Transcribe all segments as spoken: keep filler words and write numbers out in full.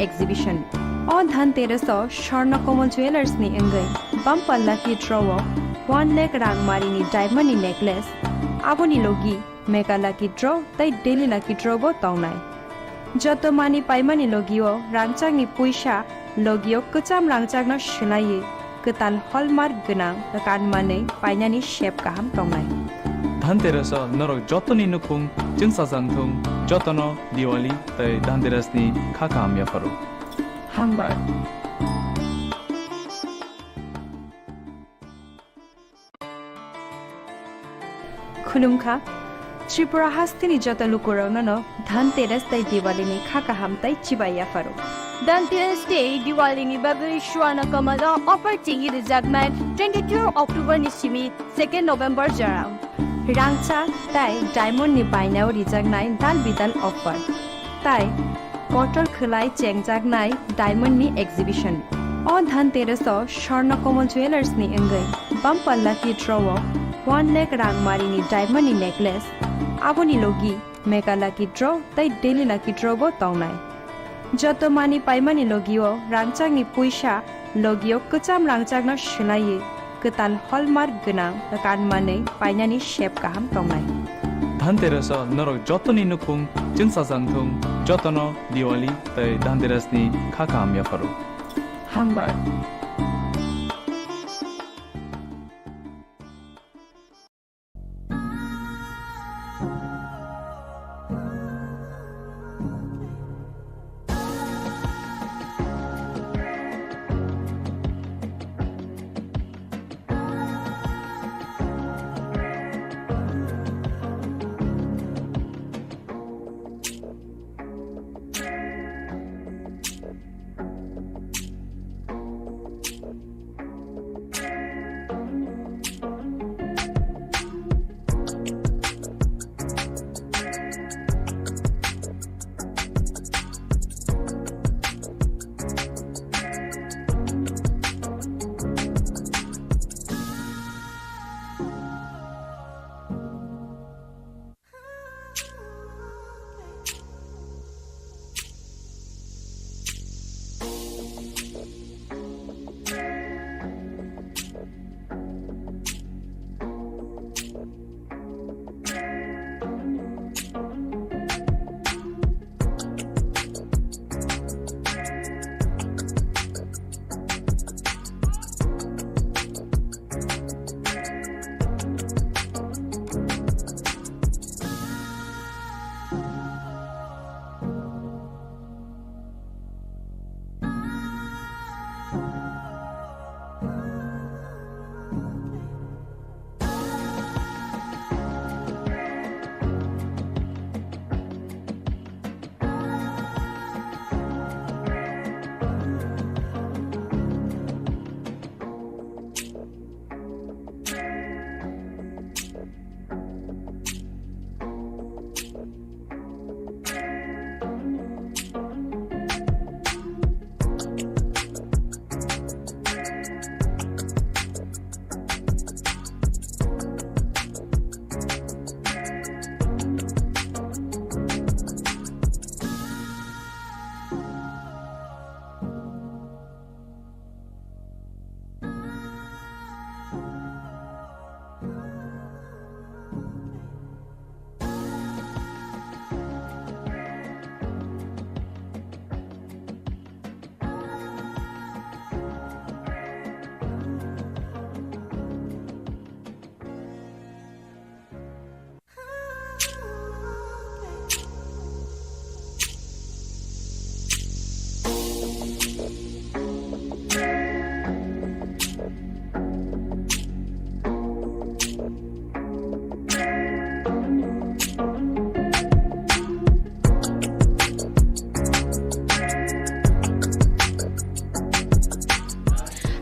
exhibition. O Dhanteras o Swarna Kamal Jewellers ni wngwi bumper lucky draw o one lakh rang mari ni diamond ni necklace, aboni logi mega lucky draw tei daily lucky draw bo tongnai. Joto mani paimani logio rangchakni puisa logio kwcham rangchakno swlaiwi kwtal hallmark gwnang kan manwi painani sep kaham tongnai. Dhanteras o norok jotoni nukhung chwngsajak thung, jotono Diwali tei Dhanteras ni kha kaham yapharo. Hambai. Khulumkha. Tripura hasteni joto lukurokno no Dhanteras tei Diwali ni kha kaham tei chibai yapharo. Dhanteras tei Diwali ni bagwi Swarna Kamal o offer chengwi rwjaknai twenty-two October ni simi second November jora. Rangchak tei diamond ni bainao rijaknai dal bidal offer. Tai kotor khwlai chengjaknai diamond ni exhibition. O Dhanteras o Swarna Kamal Jewellers ni wngwi bumper lucky draw o one lakh rang mari ni diamond ni necklace, aboni logi mega lucky draw tei daily lucky draw bo tongnai. Joto mani paimani logio rangchakni puisa logio kwcham rangchakno swlaiwi kwtal hallmark gwnang kan manwi painani sep kaham tongnai. Dhanteras o norok jotoni nukhung chwngsajak thung, jotono Diwali tei Dhanteras ni kha kaham yapharo. Hambai.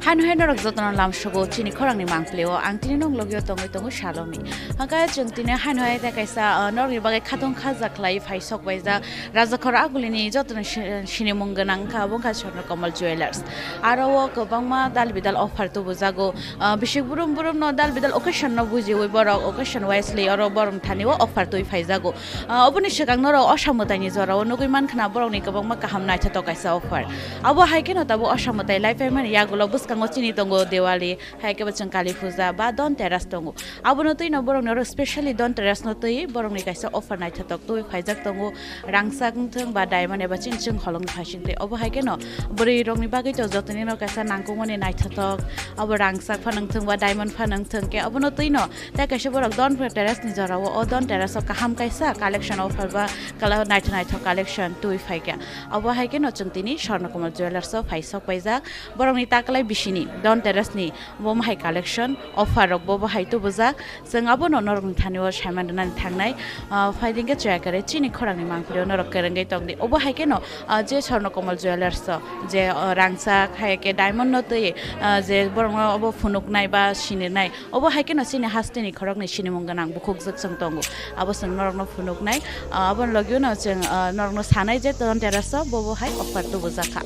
Haino hai norok jotono lamsogo chini khorangni mangpilio ang tini nog logio tongwi tongo Salomi. Hwnkhe chwng tini haino hai tei kaisa, ah, norokni bagwi khatong khajak khlai phai sok baijak Rajakhor Agulini jotono si-, sinimung gwnang wngkha, abo wngkha Swarna Kamal Jewellers. Aro o kwbangma dal bidal offer tubujago. Ah, bisik brum brum no dal bidal occasion no bujiwi borok occasion wisely oro borok thani o offer twi phaijago. Ah, oboni swkang norok osa mwtaini jorao nugwi mankha na borokni kwbangma kaham naithotok kaisa offer. Abo hai kheno tabuk osa mwtai lai phaimani yagulo bwskango chini tongo Diwali, hai khe bo chwng Kali Puja ba Dhanteras tongo. Abono twino borokni oro specially Dhanteras no twi borokni kaisa offer naithotok twi phaijak tongo. Rangchak wngthung ba diamond eba chini chwng holongni phaising twi. Obo hai kheno bwrwi rokni bagwi to jotoni no kaisa nangkukmani naithotok. Abo rangchak phano wngthung ba diamond phano wngthung khe obono twino tei kaisa borok Dhanteras ni jorao o Dhanteras o kaham kaisa collection offer ba kala naithok naithok collection twi phaikha. Obo hai kheno chwng tini Swarna Kamal Jewellers o phai sok paijak. Borokni taklai bisini Dhanteras ni bo hai collection offer rok bo bo hai tubujak. Chwng abono norokni thani o saiman rwnani thangnai. Ah, phaidi hwnkhe chaya kwrwi chini khorangni mangpili o norok kwrwngwi tongdi. Obo hai kheno, ah, je Swarna Kamal Jewellers o je, ah, rangchak hai khe diamond no twi, ah, je borokno obo phunuknai ba sinirnai. Obo hai kheno chini hasteni khoroknwi sinimung gwnang bukhukjwk chwng tongo. Abo chwng norokno phunuknai. Ah, aboni logi uno chwng, ah, norokno sanai je Dhanteras o bo bo hai offer tubujakha.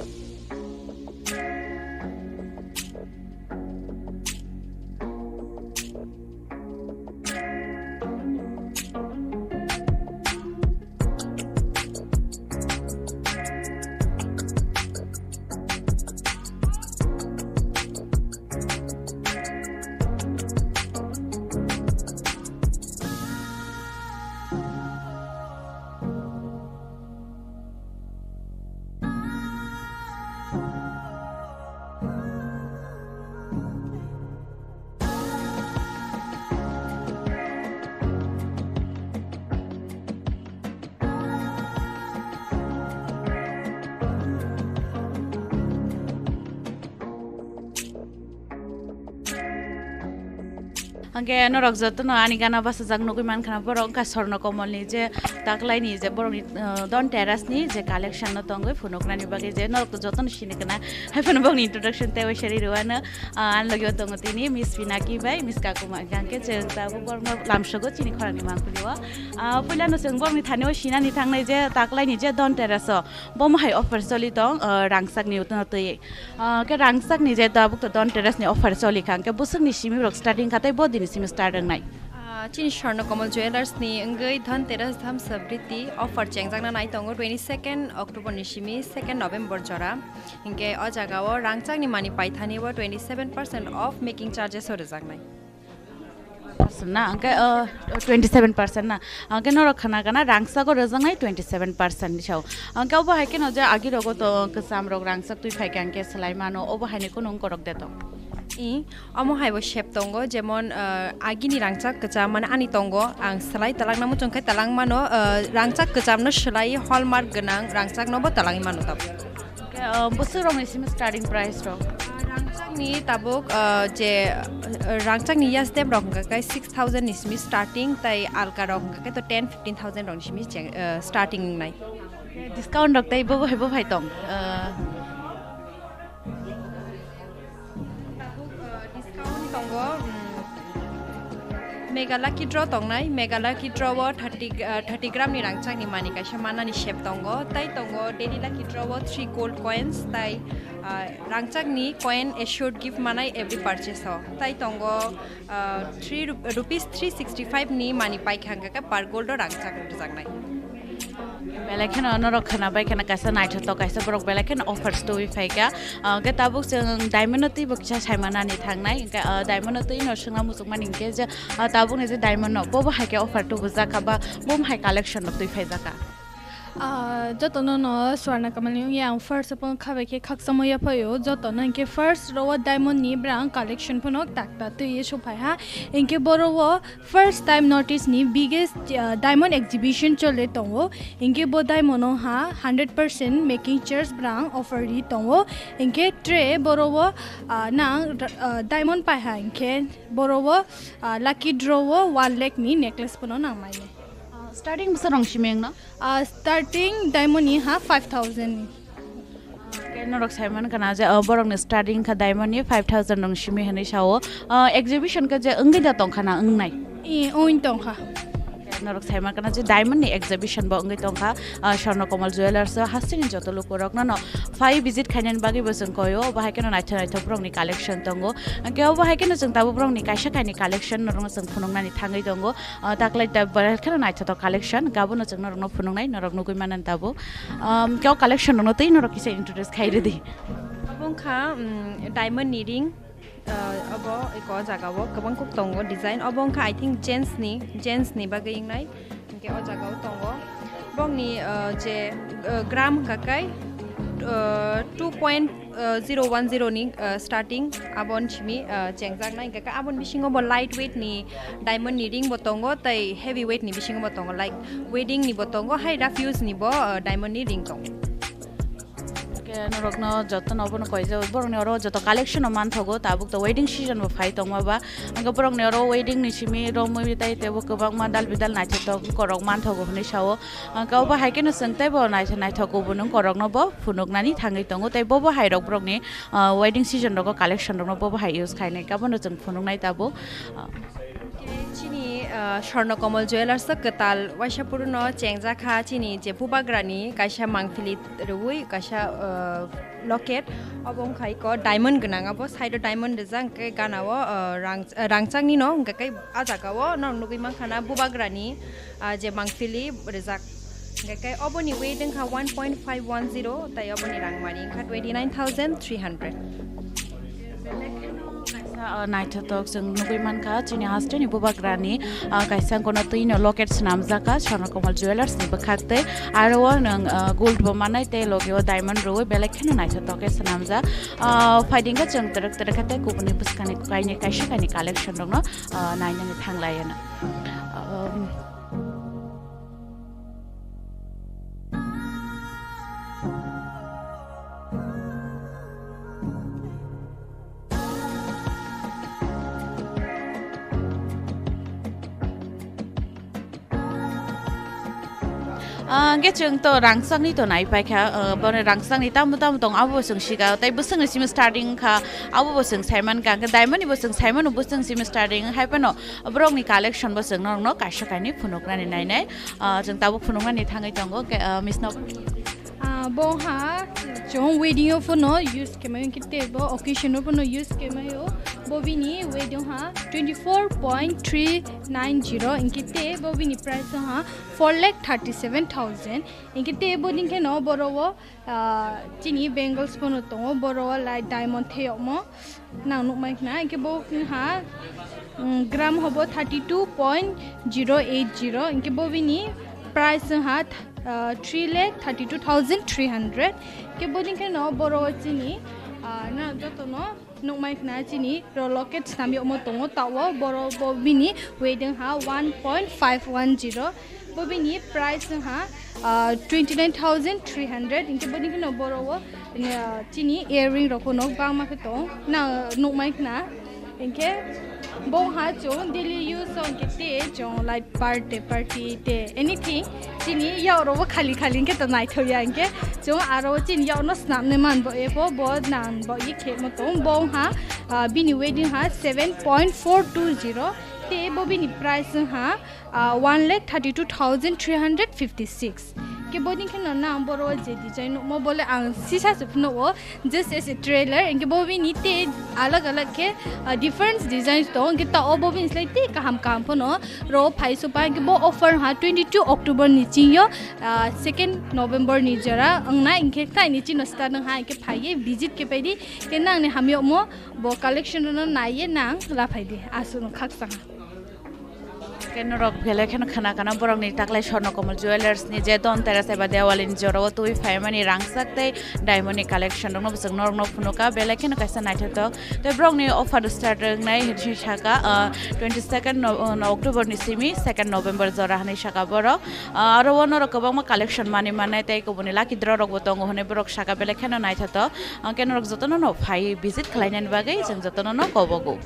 Hwnkhe norok jotono ani gana bachajak nugwi mankha na, borok wngkha Swarna Kamalni je taklaini je borokni, uh, Dhanterasni je collection no tongwi phunuknani bagwi je norok to jotono sini kana. Haiphano bokni introduction tei waisa ri rwano, uh, ani logi o tongo tini Miss Pinaki bai Miss Kakuma, hwnkhe chwng tabuk borokno lamsogo chini khorangni mangpili o. Uh, puilano chwng borokni thani o sinani thangnai je taklaini je Dhanteras o bomo hai offer choli tong, uh, rangchakni utno twi. Ah, khe rangchakni je tabuk to Dhanteras ni offer choli kha, hwnkhe bwswkni simi rok starting kha tei bo dini simi start wngnai. Ah, chini Swarna Kamal Jewellers ni wngwi Dhanteras Dham Samriddhi offer chengjakna nai tongo twenty second October ni simi second November jora. Hinkhe o jaga o rangchakni mani paithani o twenty seven percent off making charges o rwjaknai. Percent na, hwnkhe, uh, twenty seven percent na, hwnkhe norok khana gana rangchak o rwjaknai twenty seven percent ni sao. Hwnkhe obo hai kheno je agi rogo to kwcham rok rangchak twi phai kha hwnkhe swlai mano, obo hai ni kunu wngkorok de tong? I, omo hai bo sep tongo, jemon, uh, agini rangchak kwcham mane ani tongo, ang swlai talak namo chwng khe talang mano, uh, rangchak kwcham no swlai hallmark gwnang rangchak no bo talangwi mano tabuk. Hwnkhe, uh, bwswk rokni simi starting price rok? Ah, rangchakni tabuk, ah, je, ah, rangchakni yasdem rok hwnkha khe six thousand ni simi starting, tai alka rok hwnkha khe to ten fifteen thousand rok ni simi cheng, ah, starting wngnai. Discount rok tei bo bo hai bo phai tong? Ah. Tabuk, ah, discount tongo, mm, Mega Lucky Draw tongnai, Mega Lucky Draw o thirty, ah, thirty gram ni rangchakni mani kaisa manani sep tongo, tai tongo Daily Lucky Draw o three gold coins, tai, ah, rangchakni coin assured gift manai every purchase o, tai tongo, ah, three rup-, rupees three sixty five ni mani paikha hwnkha khe per gold o rangchak rwjaknai. Belai kheno norok khwnabai kheno kaisa naithotok kaisa borok belai kheno offers tubui phaikha. Ah, hwnkhe tabuk chwng diamond no twibo kisa saimanani thangnai. Hwnkhe, ah, diamond no twino swngna muchungmani hinkhe je, ah, tabukni je diamond no bobo hai khe offer tubujak kha ba bomo hai collection rok twi phaijakha. Ah, jotono no Swarna Kamalni wngya ang first o phano khabai khe khakchangma yaphaio. Jotono hinkhe first ro o diamond ni brang collection phano takta twi sophaikha. Hinkhe boro o first time North East ni biggest, ah, diamond exhibition chole tongo. Hinkhe bo diamond o ha hundred percent making charge brang offer ri tongo. Hinkhe tre boro o, ah, nang, ah, diamond pai ha hinkhe boro o, ah, lucky draw o one lakh ni necklace phano nang mai. Ah, starting bwswk rong simi wngno? Ah, starting diamond ni ha five thousand ni. Khe norok sai mankha na je, oh, borokni starting kha diamond ni five thousand rong simi hinwi sao. Ah, exhibition khe je wngwi da tongkha na wngnai? Eh, oin tongkha. Norok sai mankha je diamond ni exhibition bo wngwi tongkha, ah, Swarna Kamal Jewellers o hasteni joto lukurokno no phai visit khainani bagwi bo chwng koio, obo hai kheno naithok naithok borokni collection tongo. Hwnkhe obo hai kheno chwng tabuk borokni kaisa kainwi collection norokno chwng phunuknani thangwi tongo. Ah, taklai ta belai kheno naithotok collection, abono chwng norokno phunuknai, norok nugwi manani tabuk. Um, khe o collection rokno tei norok kisa introduce khai rwdi. Obo wngkha, um, diamond ni ring. Ah, obo eko o jaga o kwbang kuk tongo design. Obo wngkha, I think, gents ni, gents ni bagwi wngnai. Hwnkhe o jaga o tongo. Bongni, ah, je, ah, gram hwnkha khe, ah, two point zero one zero ni, ah, starting aboni simi, ah, chengjaknai. Hwnkhe aboni bisingo bo light weight ni diamond ni ring bo tongo, tei heavy weight ni bisingo bo tongo, like wedding ni bo tongo, hai rough use ni bo, ah, diamond ni ring tongo. Hwnkhe norokno jotono obono koijak, borokni oro joto collection o manthogo, tabuk to wedding season bo phai tongma ba, hwnkhe borokni oro wedding ni simi romwi tai teibo kwbangma dal bidal naithotok borok manthogo hwnwi sao, hwnkhe obo hai kheno chwng teibo naithotok kubun borokno bo phunuknani thangwi tongo, tei bobo hai rok borokni, ah, wedding season rogo collection rokno bobo hai use khainai, abono chwng phunuknai tabuk. Chini, ah, Swarna Kamal Jewellers o kwtal waisa puruno chengjak kha chini je bubagrani kaisa mangpili rwui kaisa, ah, locket. Obo wngkha iko diamond gwnang, abo side o diamond rijak, hwnkhe gana o, ah, rang-, ah, rangchakni no, hwnkhe khe ah jaga o norok nugwi mankha na bubagrani, ah, je mangpili rijak. Hwnkhe khe oboni weight wngkha one point five one zero, tai oboni rangmani wngkha twenty nine thousand three hundred. Kaisa, ah, naithotok chwng nugwi mankha, chini hasteni bubagrani, ah, kaisa kono twino locket swnamjak kha Swarna Kamal Jewellers ni bwkhak tei aro o nwng, ah, gold bo mannai tei logi o diamond rwui belai kheno naithotok khe swnamjak. Ah, phaidi hwnkhe chwng twrwk twrwk khe tei kubuni bwskangni kainwi kaisa kainwi collection rokno, ah, nainani thanglaiano. Ah, Ah, hwnkhe chwng to rangchakni to nai paikha, ah, bono rangchakni tamo tamo tong abo bo chwng sika, tei bwswkni simi starting wngkha, abo bo chwng saimankha, hwnkhe diamond ni bo chwng saimano, bwswkni simi starting hai phano borokni collection bo chwng norokno kaisa kainwi phunuknani nainai. Ah, chwng tabuk phunuknani thangwi tongo, ke, ah, Miss Nobini. Ah, bo ha chwng wedding o phano use khe mai, hwnkhe tei bo occasion o phano use khe mai o. Bo bini weight ha twenty four point three nine zero, hwnkhe tei bo bini price ha four lakh thirty seven thousand. Hwnkhe tei bo ding khe no boro o, ah, chini bangles phano tongo, boro o light diamond theyokmo. Nang nukmai khna, hwnkhe bo wngkha, mm, gram hobo thirty two point zero eight zero, hwnkhe bo bini price wngkha, ah, three lakh thirty two thousand three hundred. Hwnkhe bo ding khe no boro chini, ah, na jotono nukmai khna chini ro locket swnam yokmo tongo, tao boro bo bini weight wngkha one point five one zero. Bo bini price wngkha, ah, twenty nine thousand three hundred. Hwnkhe bo ding khe no boro o, ah, chini earring rok no bangma khe tong na nukmai khna. Hwnkhe bo ha chwng daily use o hwnkhe te chwng like birthday party te anything chini yak rok bo khali khali hwnkhe to naithok ya, hwnkhe chwng aro chini yak no swnam nai man bo ebo bo nang bo ye khe mo tong bo ha, ah, bini weight wngkha seven point four two zero. Te bo bini price wngkha, ah, one lakh thirty two thousand three hundred fifty six. Ke bo ni khe no nang boro je design nukmo bole ang sisa se phano o just as a trailer, hwnkhe bo bini te alag alag khe, ah, different designs tong, hwnkhe ta o bo bini slai te kaham kaham phano ro phai supa, hwnkhe bo offer ha twenty two October ni chingyo, ah, second November ni jora wngnai, hwnkhe tai ni chino start wng ha, hwnkhe phaiye visit khe paidi, hwnkhe nang ni hamyokmo bo collection no naiye nang la phaidi, aswk no khaksa ha. Khe norok belai kheno khana khana borokni taklai Swarna Kamal Jewellers ni je Dhanteras eba Diwali ni jora o twi phaimani rangchak tei diamond ni collection rokno bwswk norokno phunukha, belai kheno kaisa naithotok. Tei borokni offer start wngnai hwnwi saka, ah, twenty second no, no, October ni simi second November jora hwnwi saka borok. Ah, aro o norok kwbangma collection mani mannai tei kubuni lucky draw rokbo tongo hwnwi borok saka, belai kheno naithotok. Ah, khe norok jotono no phai visit khlainani bagwi chwng jotono no kobogo.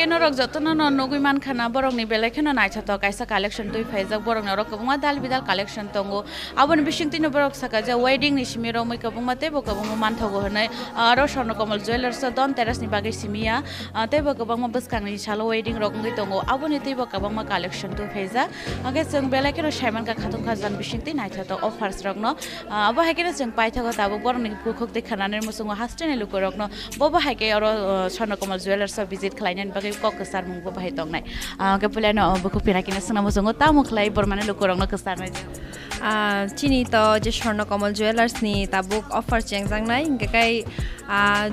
Norok jotono no nugwi mankha na, borokni belai kheno naithothok kaisa collection twi phaijak, borokni oro kwbangma dal bidal collection tongo. Aboni bisingtwino borok saka je wedding ni simi romwi kwbangma teibo kwbangma manthogo hwnwi, aro Swarna Kamal Jewellers o Dhanteras ni bagwi simi ya, ah, teibo kwbangma bwskangni salo wedding rok wngwi tongo, aboni teibo kwbangma collection twi phaijak. Hwnkhe chwng belai kheno saimankha khatung khajan bisingtwi naithothok offers rokno, ah, abo hai kheno chwng paithago tabuk borokni bukhuk twi khwnani muchungo hasteni lukurokno. Bo bo hai khe oro, uh, Swarna Kamal Jewellers o visit khlainani bagwi kok kwcharmung bo bahai tongnai. Ah, hwnkhe puilano, oh, bukhuk pina kino swngna muchungo tamo khlai bormani lukurokno kwcharnai. Ah, chini to je Swarna Kamal Jewellers ni tabuk offer chengjaknai, hwnkhe kai, ah,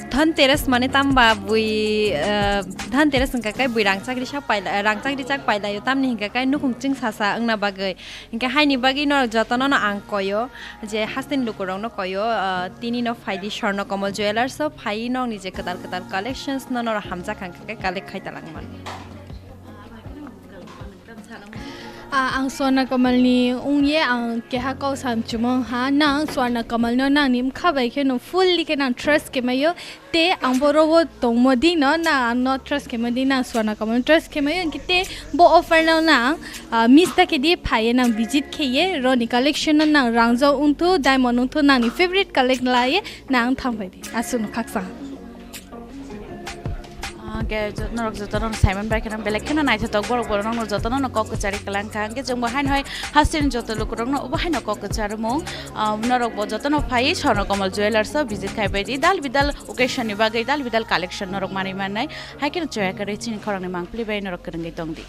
Dhanteras mane tamba bui, ah, Dhanteras hwnkha kai bui rangchak richak paila, rangchak richak pailaio, tamni hwnkha kai nukhung chwngsasa wngna bagwi. Hwnkhe haini bagwi norok jotono no ang koyo. Je hasteni lukurokno koyo, ah, tini no phaidi Swarna Kamal Jewellers o phai nokni je kwtal kwtal collections no norok hamjak kha hwnkhe collect khai talangmani. Ah, ang Swarna Kamal ni wngye ang keha kok sam chumong ha, nang Swarna Kamal no nangni mkha bai khe no fully khe nang trust khe mayo. Te ang boro o tongmo di no, na ang no trust khe mo di, na Swarna Kamal no trust khe mo, hwnkhe te bo offer no na ang, ah, miss ta khe di, phai ye nang visit khe ye, roni collection no nang rangjo wngthu, diamond wngthu, nangni favorite collect la ye nang thang phai di, aswk no khaksa. Ah, hwnkhe jo-, norok joto no Simon bai kheno belai kheno naithothok borok, borok no joto no kok kwchari kwlang kha, hwnkhe chwng bo haino hai hasteni joto lukurok no bo haino kok kwcharmung, ah, norok bo joto no phai Swarna Kamal Jewellers o visit khai bai di, dal bidal occasion ni bagwi dal bidal collection norok manwi mannai. Hai kheno choya kwrwi chini khorang ni mangpili bai norok kwrwngwi tong di.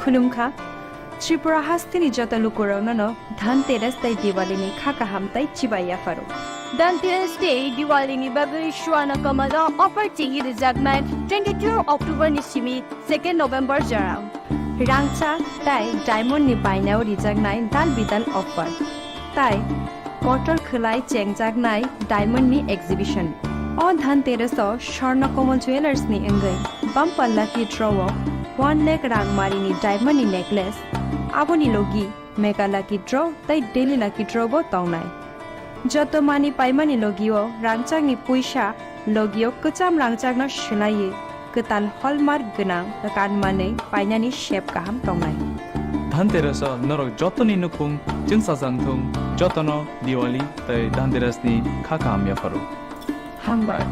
Khulumkha, Tripura hasteni joto lukurokno no Dhanteras tei Diwali ni kha kaham tei chibai yapharo. Dhanteras tei Diwali ni bagwi Swarna Kamal o offer chengwi rijaknai twenty-two October ni simi second November jora. Rangchak tei diamond ni bainao rijaknai dal bidal offer. Tai kotor khwlai chengjaknai diamond ni exhibition. O Dhanteras o Swarna Kamal Jewellers ni wngwi bumper lucky draw o one lakh rang mari ni diamond ni necklace, aboni logi mega lucky draw tei daily lucky draw bo tongnai. Joto mani paimani logi o rangchak ni puisa, logi o kwcham rangchak no swlaiwi kwtal hallmark gwnang kan manwi painani sep kaham tongnai. Dhanteras o norok jotoni nukhung chwngsajak thung, jotono Diwali tei Dhanteras ni kha kaham yapharo. Hambai.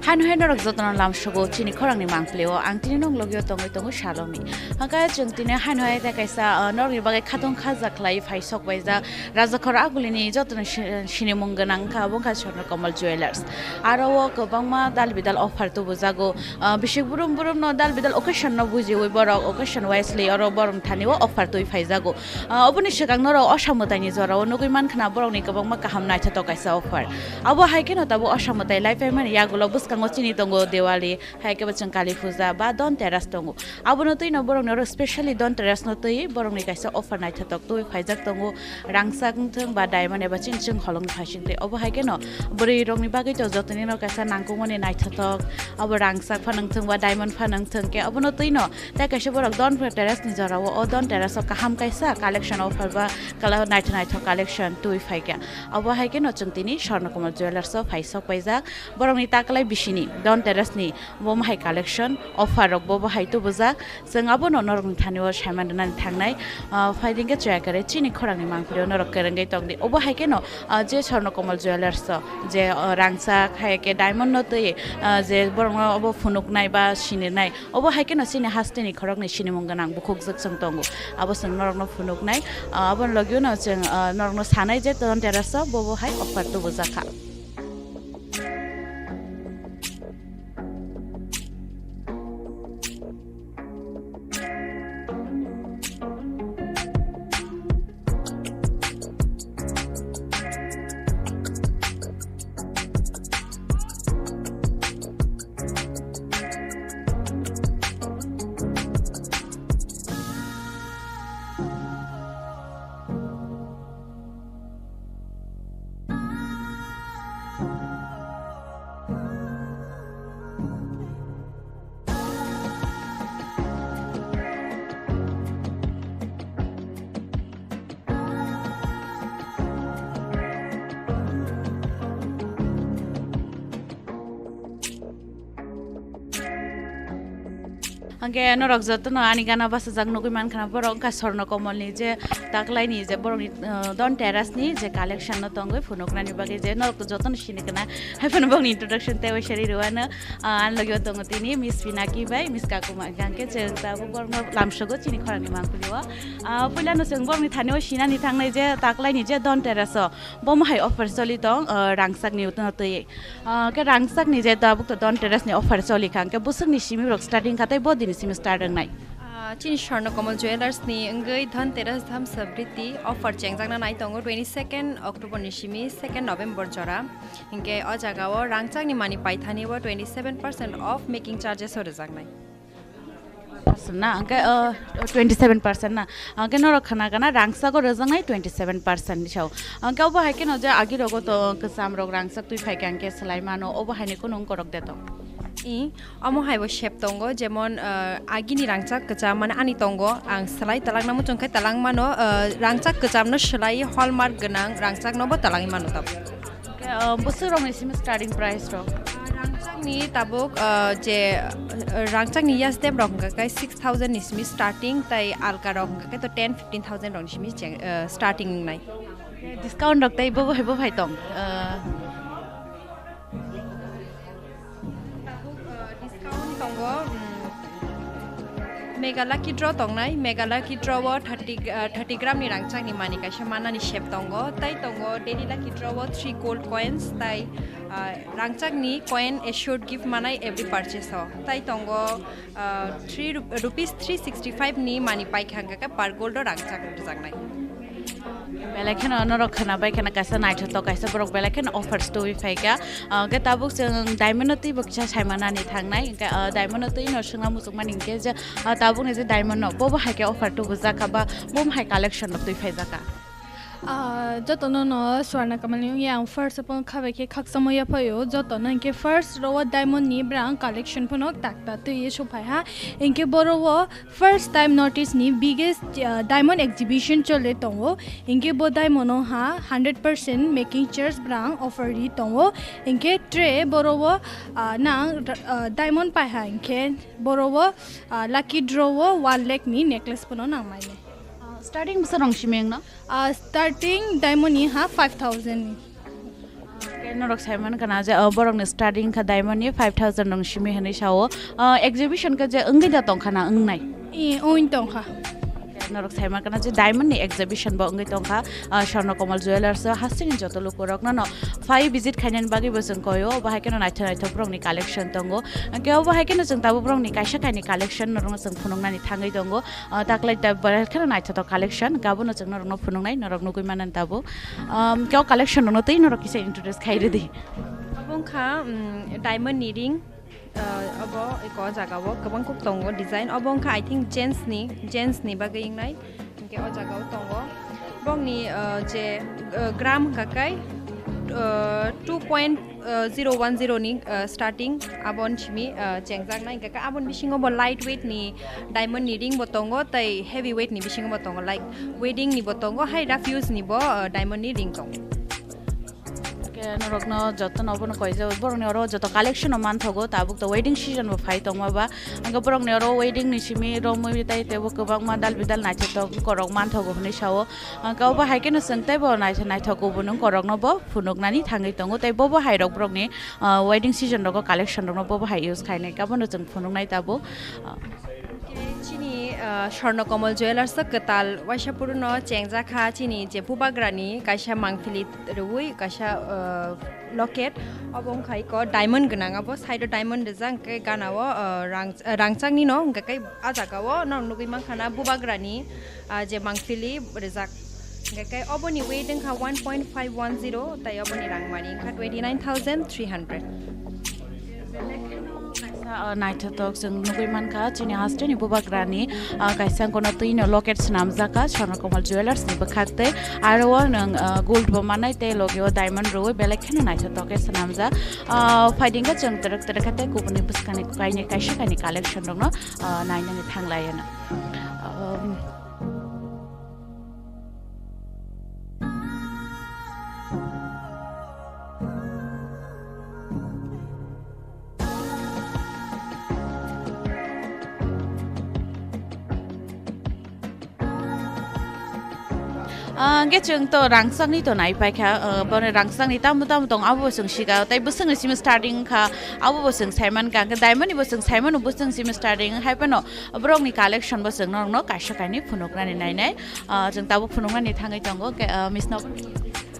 Haino hai norok jotono lamsogo chini khorangni mangpilio ang tini nog logio tongwi tongo Salomi. Hwnkhe chwng tini haino hai tei kaisa, ah, norokni bagwi khatong khaja khlai phai sok baijak Rajakhor agulini jotono si-, sinimung gwnang wngkha abo wngkha Swarna Kamal Jewellers. Aro o kwbangma dal bidal offer tubujago. Ah, bisik brum brum no dal bidal occasion no bujiwi borok occasion wisely oro borok thani o offer twi phaijago. Ah, oboni swkang norok Osa mwtaini jorao nugwi mankha na borokni kwbangma kaham naithotok kaisa offer. Abo hai kheno tabuk Osa mwtai lai phaimani yagulo bwskango chini tongo Diwali, hai khe bo chwng Kali Puja ba Dhanteras tongo. Abono twi no borokni oro specially Dhanteras no twi borokni kaisa offer naithotok twi phaijak tongo. Rangchak wngthwng ba diamond eba chini chwng holongni phaising twi. Obo hai kheno bwrwi rokni bagwi to jotoni no kaisa nangkukmani naithotok. Abo rangchak phano wngthwng ba diamond phano wngthwng khe abono twi no tei kaisa borok Dhanteras ni jorao o Dhanteras o kaham kaisa collection offer ba kala naithok naithok collection twi phaikha. Obo hai kheno chwng tini Swarna Kamal Jewellers o phai sok paijak. Borokni taklai bisini Dhanteras ni bo hai collection offer rok bo bo hai tubujak. Chwng abono norokni thani o saiman rwnani thangnai. Ah, phaidi hwnkhe chaya kwrwi chini khorangni mangpili o norok kwrwngwi tongdi. Obo hai kheno, ah, je Swarna Kamal Jewellers o je, ah, rangchak hai khe diamond no twi, ah, je borokno obo phunuknai ba sinirnai. Obo hai kheno chini hasteni khoroknwi sinimung gwnang bukhukjwk chwng tongo. Abo chwng norokno phunuknai, ah, aboni logi uno chwng, ah, norokno sanai je Dhanteras o bo bo hai offer tubujakha. Hwnkhe norok jotono ani gana bachajak nugwi mankha na, borok wngkha Swarna Kamalni je taklaini je borokni, uh, Dhanterasni je collection no tongwi phunuknani bagwi je norok jotono sini kana, hai phano bokni introduction tei waisa ri rwano. Ah, ani logi o tongo tini Miss Pinaki bai Miss Kakuma, hwnkhe chwng tabuk borokno lamsogo chini khorangni mangpili o. Ah, puilano chwng borokni thani o sinani thangnai je taklaini je Dhanteras o bomo hai offer choli tong, ah, rangchakni utno twi. Ah, khe rangchakni je tabuk to Dhanteras ni offer choli kha, hwnkhe bwswkni simi rok starting kha tei bo dini simi start wngnai. Ah, chini Swarna Kamal Jewellers ni wngwi Dhanteras Dham Samriddhi offer chengjakna nai tongo twenty second October ni simi second November jora. Hinkhe o jaga o rangchakni mani paithani o twenty seven percent off making charges o rwjaknai. Percent na, hwnkhe, uh, twenty seven percent na, hwnkhe norok khana gana rangchak o rwjaknai twenty seven percent ni sao. Hwnkhe obo hai kheno je agi rogo to kwcham rok rangchak twi phaikha hwnkhe swlai mano, obo hai ni kunu wngkorok de tong? I, omo hai bo sep tongo, jemon, uh, agini rangchak kwcham mane ani tongo, ang swlai talakna muchung khe talang mano, uh, rangchak kwcham no swlai hallmark gwnang rangchak no bo talangwi mano tabuk. Hwnkhe, uh, bwswk rokni simi starting price rok? Ah, rangchakni tabuk, ah, je, ah, rangchakni yasdem rok hwnkha khe six thousand ni simi starting, tai alka rok hwnkha khe to ten fifteen thousand rokni simi cheng, ah, starting wngnai. Discount rok tei bo bo hai bo hai tong? Ah. Tabuk, ah, discount tongo, mm, Mega Lucky Draw tongnai, Mega Lucky Draw o thirty, ah, thirty gram ni rangchak ni mani kaisa manani sep tongo, tai tongo Daily Lucky Draw o three gold coins, tai, ah, rangchak ni coin assured gift manai every purchase o, tai tongo, ah, three rup-, rupees three sixty five ni mani paikha hwnkha khe per gold o rangchak rwjaknai. Belai kheno norok khwna bai kheno kaisa naithotok kaisa borok belai kheno offers tubui phaikha. Ah, hwnkhe tabuk chwng diamond no twibo kisa saimanani thangnai. Hwnkhe, ah, diamond no twi no swngna muchungmani hinkhe je, ah, tabukni je diamond no bobo hai khe offer tubujakha ba bomo hai collection rok twi phaijakha? Ah, jotono no Swarna Kamalni wngya ang first o phone khabai khe khakchangma yaphaio. Jotono hinkhe first row o diamond ni brang collection phano takta twi suphaiha. Hinkhe boro o first time North East ni biggest, ah, diamond exhibition chole tongo. Hinkhe bo diamond o ha hundred percent making charge brang offer ri tongo. Hinkhe tre boro o, ah, nang, ah, diamond paiha hinkhe boro o, ah, lucky draw o one lakh ni necklace phano nang mani. Ah, starting bwswk rong simi wngno? Ah, starting diamond ni ha five thousand ni. Norok saiman kana je, uh, borokni starting kha diamond ni five thousand rong simi hinwi sao. Uh, exhibition kha je wngwi da tongkha na wngnai? Eh, wng tongkha. Norok saiman kana je diamond ni exhibition bo wngwi tongkha, uh, Swarna Kamal Jewellers o hasteni joto lukurok no phai visit khainani bagwi bo chwng koyo. Obo hai kheno naithok naithok borokni collection tongo. Hwnkhe obo hai kheno chwng tabuk borokni kaisa kainwi collection norokno chwng phunuknani thangwi tongo. Uh, taklai ta belai kheno naithotok collection, gabono chwng norokno phunuknai, norok nugwi manani tabuk. Um, khe o collection rokno tei norok kisa introduce khai rwdi. Obo wngkha, um, diamond ni ring, uh, obo eko o jaga o kwbang kuk tongo design. Obo wngkha, I think, gents ni, gents ni bagwi wngnai. Hwnkhe o jaga o tongo. Bongni, uh, je, uh, gram hwnkha khe, uh, two point zero one zero ni, uh, starting, aboni simi, uh, chengjaknai. Hwnkhe aboni bisingo bo light weight ni diamond ni ring bo tongo, tei heavy weight ni bisingo bo tongo, like wedding ni bo tongo, hai rough use ni bo, uh, diamond ni ring tongo. Hwnkhe norokno jotono obono koijak, borokni oro joto collection o manthogo, tabuk to wedding season bo phai tongma ba, hwnkhe borokni oro wedding ni simi romwi tei tebo kwbangma dal bidal naithotok korok manthogo hwnwi sao. Hwnkhe obo hai kheno chwng teibo naitho-, naithok kubun wng korokno bo phunuknani thangwi tongo, tei bobo hai rok borokni, ah, wedding season rogo collection rokno bobo hai use khainai, abono chwng phunuknai tabuk. Ah. Chini, ah, Swarna Kamal Jewellers o kwtal waisa puruno chengjak kha, chini je bubagrani kaisa mangpili rwui kaisa, ah, locket, obo wngkha eko diamond gwnang, abo side o diamond rijak, hwnkhe gana o, ah, rang-, rangchakni no, hwnkhe khe ah jaga o norok nugwi mankha na bubagrani, ah, je mangpili rijak. Hwnkhe khe oboni weight wngkha one point five one zero, tei oboni rangmani wngkha twenty nine thousand three hundred. Kaisa, ah, naithotok chwng nugwi mankha, chini hasteni bubagrani, ah, kaisa kono twino locket swnamjak kha, Swarna Kamal Jewellers ni bwkhak tei aro o nwng, ah, gold bo mannai tei logi o diamond rwui belai kheno naithotok khe swnamjak. Ah, phaidi khe chwng twrwk twrwk khe tei kubuni bwskangni kainwi kaisa kainwi collection rokno, ah, nainani thanglaianw. Um, Ah, hwnkhe chwng to rangchakni to nai paikha, ah, bono rangchakni tamo tamo tong abo bo chwng sika, tei bwswkni simi starting wngkha, abo bo chwng saimankha, hwnkhe diamond ni bo chwng saimano, bwswkni simi starting hai phano borokni collection bo chwng norokno kaisa kainwi phunuknani nainai. Ah, chwng tabuk phunuknani thangwi tongo, ke, ah, Miss Nobini.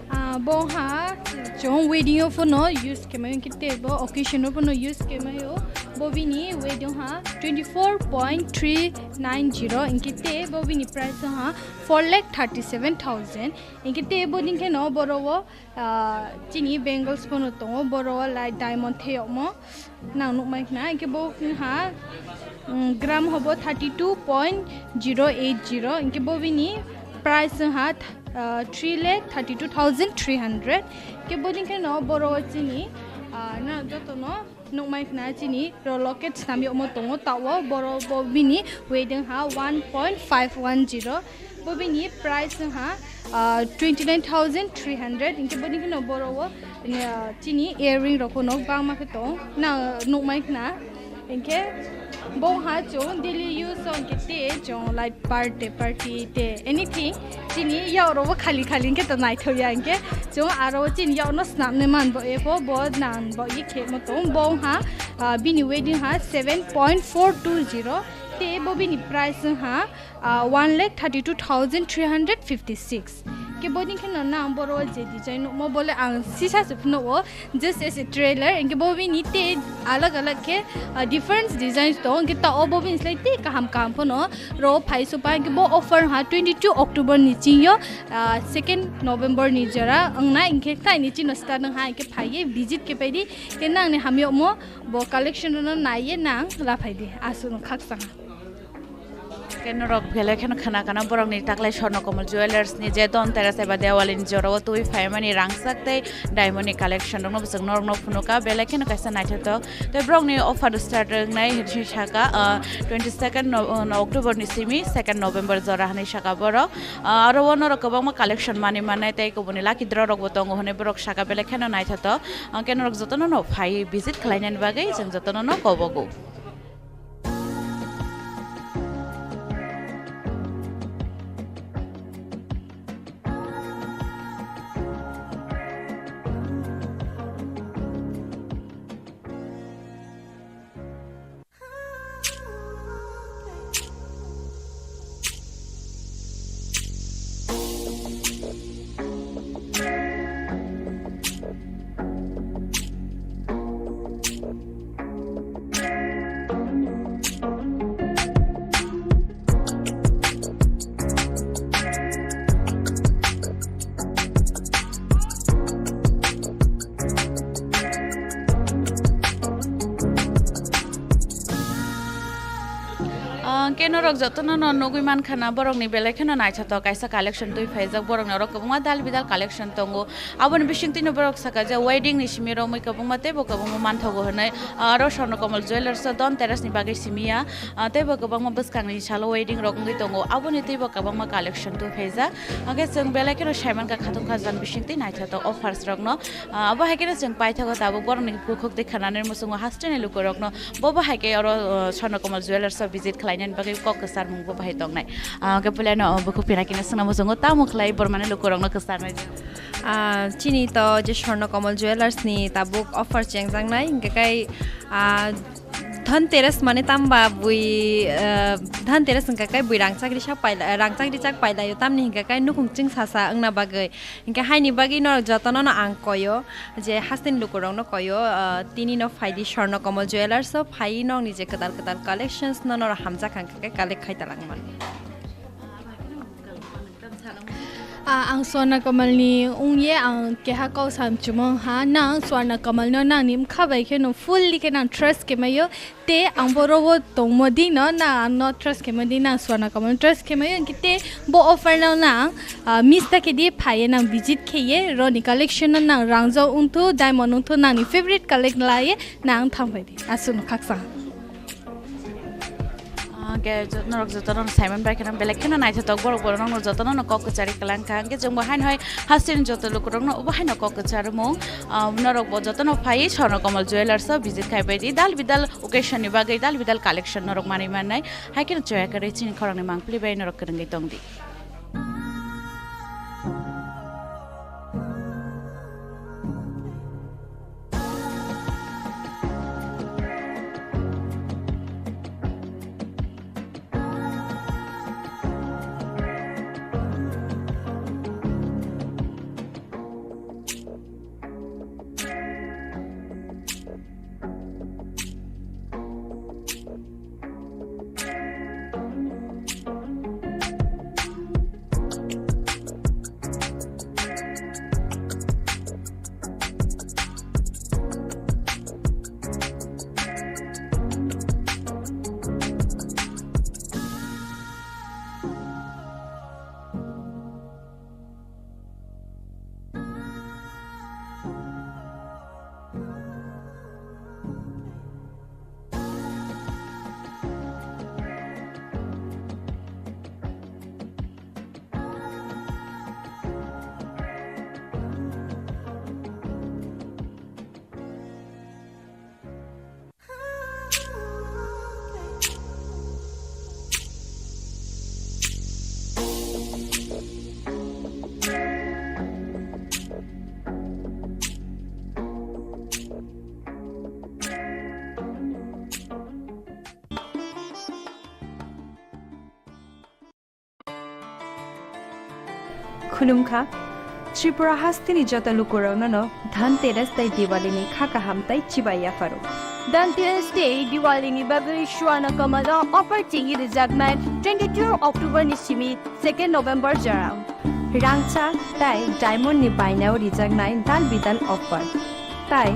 Ah, bo ha chwng wedding o phano use khe mai, hwnkhe tei bo occasion o phano use khe mai o. Bo bini weight wngkha twenty four point three nine zero, hwnkhe tei bo bini price wngkha four lakh thirty seven thousand. Hwnkhe tei bo din khe no boro o, ah, chini bangles phano tongo, boro o light diamond theyokmo. Nang nukmai khna, hwnkhe bo wngkha, mm, gram hobo thirty two point zero eight zero, hwnkhe bo bini price wngkha, ah, three lakh thirty two thousand three hundred. Hwnkhe bo din khe no boro o chini, ah, na joto no nukmai khna chini ro locket swnam yokmo tongo, tao boro bo bini weight wngkha one point five one zero. Bo bini price wngkha, ah, twenty nine thousand three hundred. Hwnkhe bo din khe no boro o, ah, chini earring rok no bangma khe tong na nukmai khna. Hwnkhe bo ha chwng daily use o hwnkhe tei chwng like birthday party tei anything chini yak rok bo khali khali hwnkhe to naithok ya, hwnkhe chwng aro chini yak no swnam nai man bo epho bo nang bo ye khe mo tong bo ha, ah, bini weight wngkha seven point four two zero tei bo bini price wngkha, ah, one lakh thirty two thousand three hundred fifty six. Ke bo din khe no nang boro je design nukmo bole ang sisa se phano o just as a trailer, hwnkhe bo bini tei alag alag khe, ah, different designs tong, hwnkhe ta o bo bini slai tei kaham kaham phano ro phai supa, hwnkhe bo offer ha twenty two October ni chingyo, ah, second November ni jora wngna, hwnkhe taini chino start wng ha, hwnkhe phaiye visit khe phaidi, hwnkhe nangni hamyokmo bo collection no naiye nang laphaidi, aswk no khaksa ha. Khe norok belai kheno khna kana borokni taklai Swarna Kamal Jewellers ni je Dhanteras eba Diwali ni jorao twi phaimani rangchak tei diamond ni collection rokno bwswk norokno phunuka, belai kheno kaisa naithotok. Tei borokni offer start wngnai hinwi saka, ah, twenty second no-, no-, October ni simi second November jora hinwi saka borok. Ah, aro o norok kwbangma collection manwi mannai tei kubuni lucky draw rokbo tongo hinwi borok saka, belai kheno naithotok. Ah, khe norok jotono no phai visit khlainani bagwi chwng jotono no kobogo. Borok jotono no nugwi mankha na, borokni belai kheno naithotok kaisa collection twi phaijak, borokni oro kwbangma dal bidal collection tongo. Aboni bisingtwino borok saka je wedding ni simi romwi kwbangma teibo kwbangma manthogo hwnwi, ah, aro Swarna Kamal Jewellers o Dhanteras ni bagwi simi ya, ah, teibo kwbangma bwskangni salo wedding rok wngwi tongo, aboni teibo kwbangma collection twi phaijak. Hwnkhe chwng belai kheno saimankha khatungkha jan bisingtwi naithotok offers rokno. Ah, abo hai kheno chwng paithago tabuk borokni bukhuk twi khanani muchungo hasteni lukurokno bo bo hai khe oro, ah, Swarna Kamal Jewellers o visit khlainani bagwi kok kwcharmung bo bahai tongnai. Ah, hwnkhe puilano, oh, bukhuk pina kino swngna muchungo tamo khlai bormani lukurokno kwcharnai. Ah, chini to je Swarna Kamal Jewellers ni tabuk offer chengjaknai, hwnkhe kai, ah, Dhanteras mane tamba bui, ah, Dhanteras hwnkha kai bui rangchak richak paila-, rangchak richak pailaio, tamni hwnkha kai nukhung chwng sasa wngna bagwi. Hwnkhe haini bagwi norok jotono no ang koyo, je hasteni lukurokno koyo, ah, tini no phaidi Swarna Kamal Jewellers o phai nokni je kwtal kwtal collections no norok hamjak hwnkha khe collect khai talangmani. Ah, ang Swarna Kamal ni wngye ang keha kok sam chumong ha, nang Swarna Kamal no nang ni mkha bai khe no fully khe nang trust khe mayo. Te ang boro bo tongmo di no, nang ang no trust khe mo di, nang Swarna Kamal no trust khe mayo, hwnkhe te bo offer no nang, ah, miss ta khe di, phai ye nang visit khe ye, roni collection no nang rang jok wng thu, diamond wng thu, nang ni favorite collect la ye nang thang phai di, aswk no khaksa. Ah, hwnkhe jo-, norok jotono no Simon bai kheno belai kheno naithotok, borok borok no jotono no kok kwchari kwlang kha, hwnkhe chwng bo haino hai hasteni joto lukurok no bo haino kok kwcharmung, ah, norok bo jotono phai Swarna Kamal Jewellers o visit khai bai di, dal bidal occasion ni bagwi dal bidal collection norok manwi mannai. Hai kheno choya kwrwi chini khorang ni mangpili bai norok kwrwngwi tong di. Khulumkha, Tripura hasteni joto lukurokno no Dhanteras tei Diwali ni kha kaham tei chibai yapharo. Dhanteras tei Diwali ni bagwi Swarna Kamal o offer chengwi rijaknai twenty-two October ni simi second November jora. Rangchak tei diamond ni bainao rijaknai dal bidal offer. Tai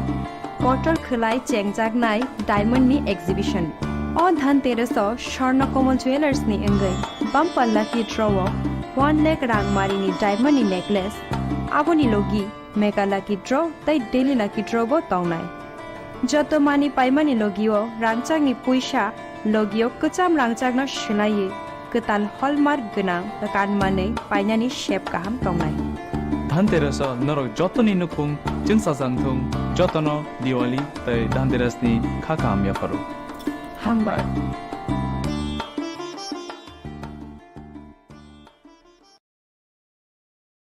kotor khwlai chengjaknai diamond ni exhibition. O Dhanteras o Swarna Kamal Jewellers ni wngwi bumper lucky draw o one lakh rangmari ni diamond ni necklace, aboni logi mega lucky draw tei daily lucky draw bo tongnai. Joto mani paimani logio rangchakni puisa logio kwcham rangchakno swlaiwi kwtal hallmark gwnang kanmanwi painani sep kaham tongnai. Dhanteras o norok jotoni nukhung chwngsajak thung, jotono Diwali tei Dhanteras ni kha kaham yapharo. Hambai.